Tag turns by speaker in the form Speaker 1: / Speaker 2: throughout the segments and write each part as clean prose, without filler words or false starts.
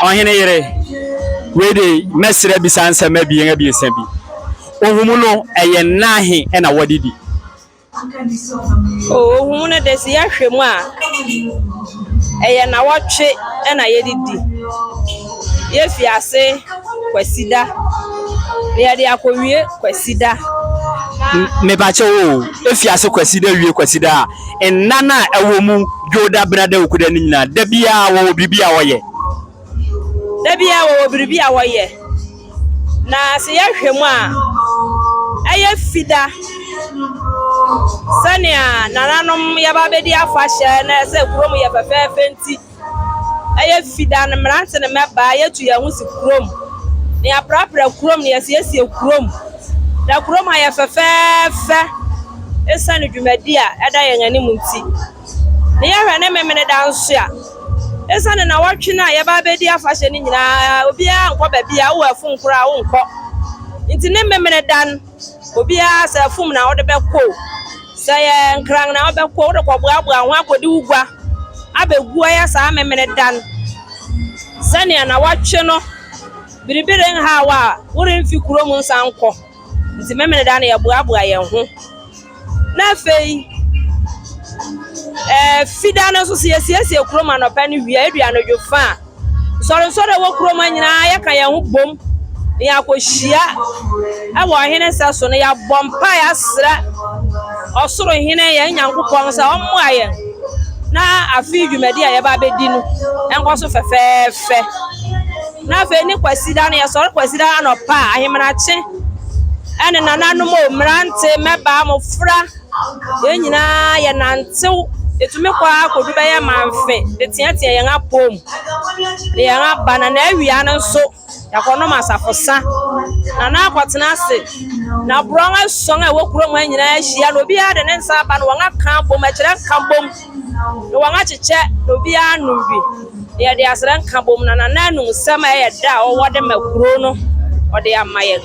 Speaker 1: Ɔhene yere, wei de mɛsrɛ bisa nsɛm abien abiɛsa bi. Ohumu no, ɛyɛ nna ahe na wɔde di?
Speaker 2: Ohumu no de, sɛ yɛhwɛ mu a, ɛyɛ nnawɔtwe na yɛde di. Yɛfi ase Kwasida na yɛde akɔwie Kwasida.
Speaker 1: Mepakyɛw o, efi ase Kwasida wie Kwasida a, nna no a ɛwɔ mu, Dwoda, Benada, Wukuda no nyinaa, da biara wɔwɔ biribi a wɔyɛ?
Speaker 2: Da biara wɔwɔ biribi a wɔyɛ. Na sɛ yɛhwɛ mu a, ɛyɛ Fida sɛnea nananom yɛba abɛdi afahyɛ na sɛ kurom yɛ fɛfɛɛfɛ nti, ɛyɛ Fida no mmerante ne mmabaa yɛtu yɛn ho si kurom na yɛaprapra kurom na yɛasiesie kurom na kurom ayɛ fɛfɛɛfɛ esiane dwumadi a ɛda yɛn anim nti. Na yɛhwɛ ne Memeneda nso a, esiane nnawɔtwe no a yɛba abɛdi afahyɛ no nyinaa, obiara nkɔ baabi a wowɔ afum koraa wonkɔ. Nti ne Memeneda no, obiara sɛ afum na wode bɛkɔ o, sɛ yɛ nkran na wobɛkɔ o, wode kɔboaboa ho akɔdi wo gua abɛgu ayɛ saa Memeneda no. Sɛnea nnawɔtwe no biribi renhaw wo a, woremfi kurom nsan nkɔ. Nti Memeneda no yɛboaboa yɛn ho. Na afei, ɛɛ Fida no nso, sɛ yɛsiesie kurom anɔpa no wie a, edu anadwo fa a, nsɔrensɔre a ɛwɔ kurom ha nyinaa yɛka yɛn ho bom na yɛakɔhyia wɔ ɔhene nsa so na yɛabɔ mpae asrɛ ɔsoro hene yɛn Nyankopɔn sɛ ɔmmoa yɛn na afe dwumadi a yɛba abɛdi no nkɔ so fɛfɛɛfɛ. Na afei ne Kwasida no, yɛsɔre Kwasida anɔpa a, ahemanakye ne nananom o, mmerante, mmɛbaa, mmofra, yɛn nyinaa yɛnantew. Yɛtumi kɔ ara kɔdu bɛyɛ Mamfe de teatea yɛn apɔw mu de yɛn aba. Na n'awia no nso, yɛakɔnom asafosa. Na na akɔtena ase. Na borɔn ason a ɛwɔ kurom ha nyinaa ahyia na obiara de ne nsa aba na wɔaka abom, ɛkyerɛ nkabom. Na wɔakyekyɛ na obiara anom bi. Na yɛde asrɛ nkabom na Nana anum nsɛm a ɛyɛ dɛ a ɔwɔ de ma kurow no, ɔde ama yɛn.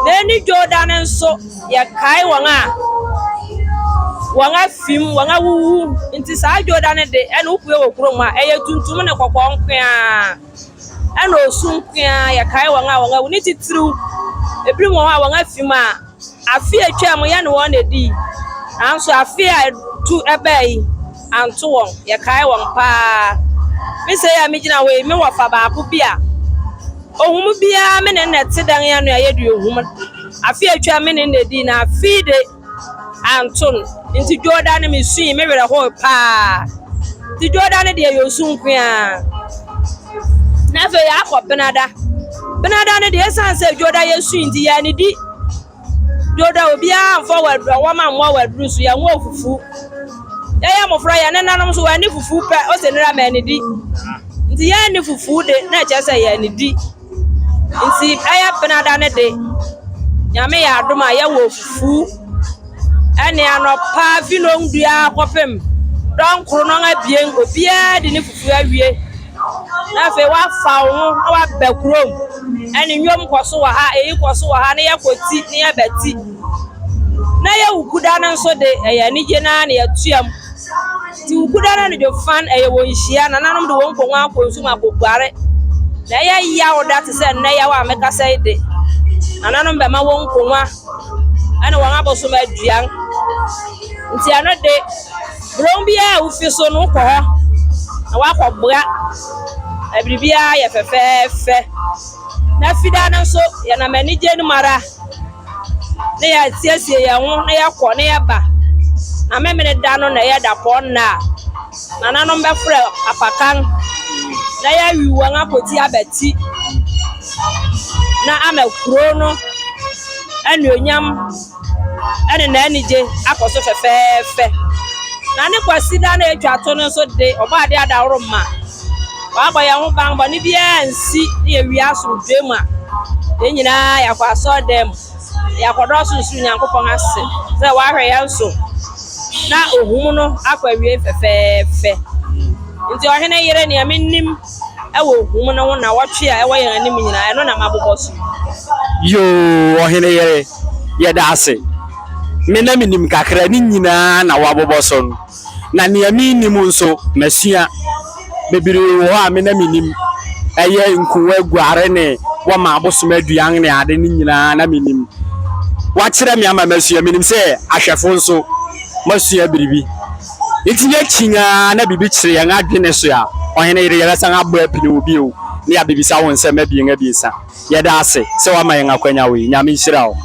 Speaker 2: Na ɛne Dwoda no nso, yɛkae wɔn a wɔn afim, wɔn awuwu. Nti saa Dwoda no de, ɛna wopue wɔ kurom a, ɛyɛ tuntum ne kɔkɔɔ nko ara. Ɛna osu nko ara, yɛkae wɔn a wɔn awu. Ne titiriw, ebinom wɔ hɔ a wɔn afim a, Afe a etwaam yɛne wɔn na edii, nanso afe a etu bae yi, anto wɔn. Yɛkae wɔn paa. Me sɛɛ a migyina hɔ yi, me wɔfa baako bi a ohum biara me ne no na ɛte dan ano a yedi ohum. Afe a etwaam me ne no na edii, na afe yi de, anto no. Nti Dwoda no misui, me werɛ how paa. Nti Dwoda no deɛ ɛyɛ osu nko ara. Na afei yɛakɔ Benada. Benada no deɛ esiane sɛ Dwoda yɛsui nti yɛannidi. Dwoda obiara amfa ɔwɔ ma mmoa wɔ aduru so, yɛnwɔɔ fufu. Yɛyɛ mmofra yɛn nenanom nso wɔanni fufu pɛ, ose nera mannidi. Nti yɛanni fufu de na ɛkyerɛ sɛ yɛannidi. Nti ɛyɛ Benada no de, Nyame yɛ adom a yɛwɔ fufu ɛne anɔpa fi nɔndua kɔpem dɔnkoro nɔn abien obiara di ne fufu awie. Na afei woafa wo ho na woaba kurom ɛne nnwom kɔ so wɔ ha, eyi kɔ so wɔ ha na yɛkɔ ti na yɛba ti. Na yɛ Wukuda no nso de ɛyɛ anigye no ara na yɛtoa mu. Nti Wukuda no anadwo fan ɛyɛ wɔn nhyia, nananom de wɔn nkongua akɔ nsu mu akɔguare. Na ɛyɛ yaw da te sɛ nnɛ yaw a mekasa yi de, nananom bɛma wɔn nkongua ɛne wɔn abosom aduan. Nti ɛno de, borɔn biara a wofi so no wokɔ hɔ na woakɔboa na biribiara yɛ fɛfɛɛfɛ. Na Fida no nso yɛnam anigye no mu ara na yɛasiesie yɛn ho na yɛkɔ na yɛba. Na Memene da no na ɛyɛ dapɔn nna a nananom bɛfrɛ apakan na yɛawi wɔn akɔti abati na ama kuro no anuonyam ne n'anigye akɔ so fɛfɛɛfɛ. Na ne Kwasida no a etwa to no nso de, Ɔbɔadeɛ adaworo ma wabɔ yɛn ho ban, bɔne biara nsi ne yɛwie asomdwoe mu a, yɛn nyinaa yɛakɔ asɔredan mu, na yɛakɔdɔ ɔsorosoro Nyankopɔn ase sɛ wahwɛ yɛn so na ohum no akɔ awiei fɛfɛɛfɛ. Nti ɔhene yere, nea menim wɔ ohum no ho nnawɔtwe a ɛwɔ yɛn anim nyinaa, ɛno na mabobɔ so
Speaker 1: yi. Yoo, ɔhene yere, yɛda ase. Me na menim kakra, ne nyinaa na woabobɔ so no. Na nea mennim nso, masua. Bebree wɔ hɔ a me na mennim. Ɛyɛ nkuwa aguare ne wɔma abosom aduan ne ade no nyinaa na menim. Wakyerɛ me ama masua. Menim sɛ ahwɛfo nso moasua biribi. Nti yɛkyin ara na biribi kyere yɛn adwene so a, ɔhene yere yɛbɛsan abɔ apini wo bio na yɛabebisa wo nsɛm abien abiɛsa. Yɛda ase sɛ woama yɛn akwanya wei. Nyame nhyira wo.